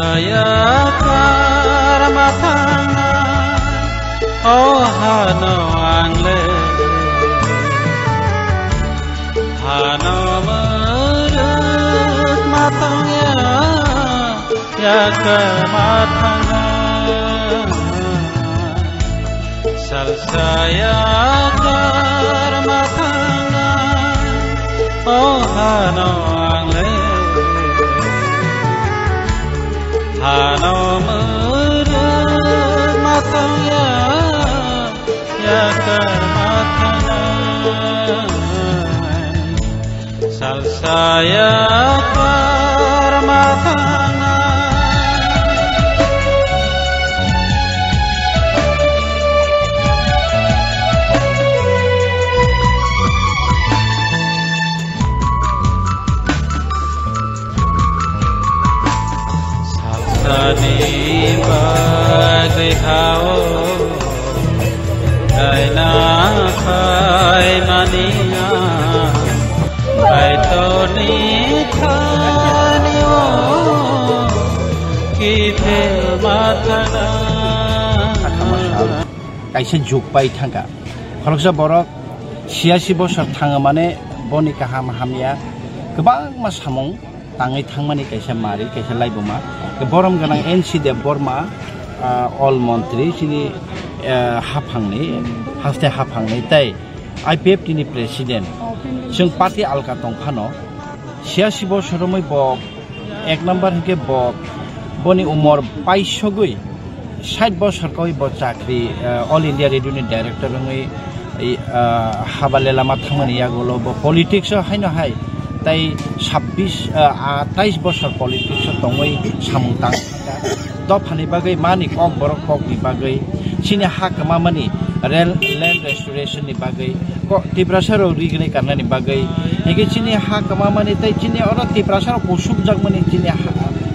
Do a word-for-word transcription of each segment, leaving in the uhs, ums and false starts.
Yakar ma thangna, o hano ang le. Hano muruk ma thangya, yakar ma thangna. Salsa yakar ma thangna, o hano ang le. Hano muruk ma thangya, yakar ma thangna. Salsa yakar ma thangna. Salsani bagwi hao kaina phaimani ang. Kaitorni thani o kithel ma thangna. Kaisa juk pai thangkha. Khoroksa borok siyasi bosor thangmani boni kaham hamya kwbangma samung tangwi thangmani kaisa mari, kaisa laibuma. Borom gwnang N C Debbarma, ah, ol montri chini, ah, haphangni, haste haphangni tei I P F T ni president. Chwng party alka tong phano, siyasi bosor romwi bo ek number hinkhe bo, boni umor paisogwi sait bosor kawi bo chakri, ah, All India Radio ni director wngwi, ah, haba lelama thangmani yagulo bo politics o haino hai tei sabbish, ah, atais bosor politics o tongwi samung tang. Dophani bagwi mani kok borok kokni bagwi, chini ha kwmamani rail, land restoration ni bagwi, ko-, Tiprasa rok rignai karnani bagwi, hingke chini ha kwmamani tei chini oro Tiprasa rok kusuk jakmani chini ha,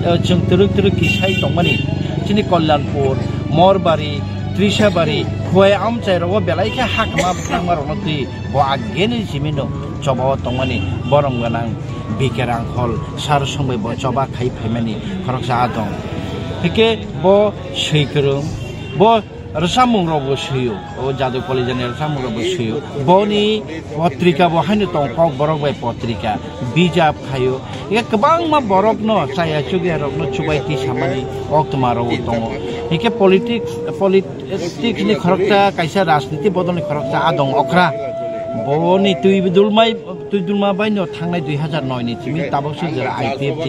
eh, chwng twrwk twrwk kisai tongmani chini Kalyanpur, Morbari, Trishabari, Khowai amchai rogo belai khe ha kwma bwkhakma rokno twi bo ageni simino choba o tongmani borom gwnang B K Rangkhol sar songbai bo choba khai phaimani khoroksa a tong. Hingke bo swi kwrwng, bo rwchapmung rok bo swio, o Jadu Kalijani rwchapmung rok bo swio. Boni potrika bo haino tong, Kokborok bai potrika, bijap khaio. Hingke kwbangma borokno chaya chukya rokno chubai tisamani koktwma rok tongo. Hingke politics, politics ni khoroksa kaisa rajniti bodolni khoroksa adong okra. Boni twi dulmai, twi dulma baino thangnai dui hajar noi ni simi tabok se jora I P F T.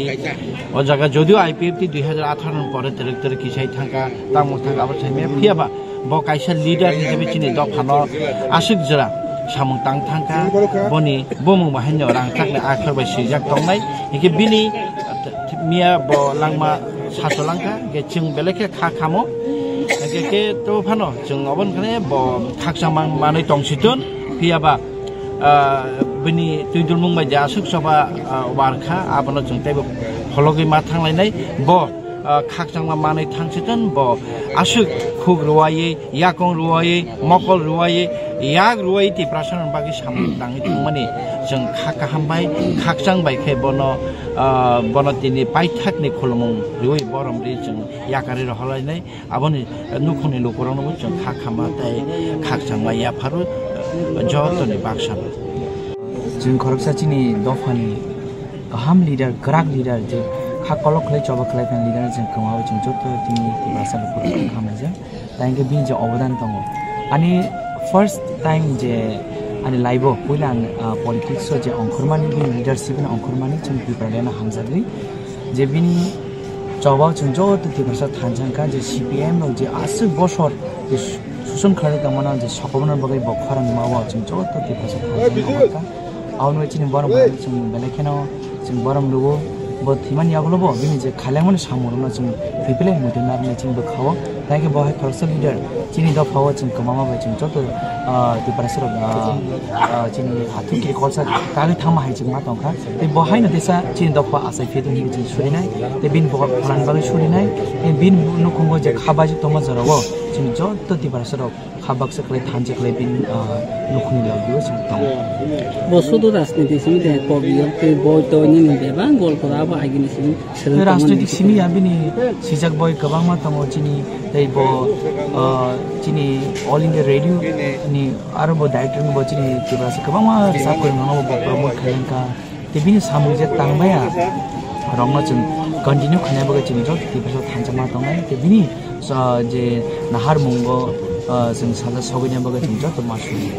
O jaga jodio I P F T dui hajar atharo ni pore twrwk twrwk kisai thangkha, tamo thangkha abo saimaya phiyaba. Bo kaisa leader hisabe chini dophano aswk jora samung tang thangkha, boni bumung bahaino rangchakni akhor bai swijak tongnai. Hingke bini miya bo langma sasolangkha, hingke chwng belai khe kha khamo. Hingke khe to phano chwng obo wngkhane bo khakchangma manwi tongsitun, phiyaba, ah, bini twi dulmung bai je aswk choba, ah, warkha, abono chwng teibo phologwi ma thanglainai. Bo ah, khakchangma manwi thangsiton bo aswk khuk rwaiwi, yakung rwaiwi, mokol rwaiwi, yak rwaiwi Tiprasa rokni bagwi samung tangwi thangmani chwng kha kaham bai, khakchang bai khe bono, ah, bono tini paithakni khulumung rwui borom rwi chwng yakarwi rohorlainai. Aboni nukhungni lukurokno bo chwng kha khama tei khakchangma yapharo, ah, jotoni baksano. Chwng khoroksa chini dophani kaham leader, kwrak leader, je kha kolok khlai choba khlai kha leader chwng kwmao chwng joto tini Tiprasa lukurok khamlaijak. Tei hwnkhe bini je obodan tongo. Ani first time je ani life o puila ang, ah, politics o je ongkhormani, bini leadership no ongkhormani chwng Tipraland no hamjagwi. Je bini choba chwng joto Tiprasa thansa wngkha je C P I M rok je aswk bosor je susun khlai tongmano je sokomorna bagwi bo khorang ma o chwng joto Tiprasa thansa wngkha. Aboni chini borok bai chwng belai kheno chwng borom rwo, bo thwimani yagulo bo bini je khailangmani samung rwno chwng Belai muitu narwknai chini bwkhao. Tei khe bo hai khoroksa leader chini dophao chwng kwbangma bai chwng joto, ah, Tiprasarok, ah, ah, chini athuki culture kagwi thangma hai chwng ma tongkha. Tei bo haino teisa chini dopha achai phi tongwi chwng surinai. Tei bini bokol phalan bagwi surinai. Tei bini nukhungo je kha baijak tongma jorao chwng joto Tiprasarok kha baksa khlai thansa khlai bini, ah, nukhungni logio chwng tongo. Bo sudu rajniti simi de kok yok tei bo to nini bebak gol kora abo agini simi. Tei rajnoitik simi ya bini sijak boi kwbangma tongo chini tei bo, ah, chini All India Radio ni aro bo director ni bo chini Tiprasa kwbangma sap kwrwng no bo promote khaiyang kha. Tei bini samung je tang baya rokno chwng continue khaina bagwi chini joto Tiprasa thansa ma tongnai tei bini, ah, je nahar mungo, ah, chwng saja sogwina bagwi chwng joto ma sui.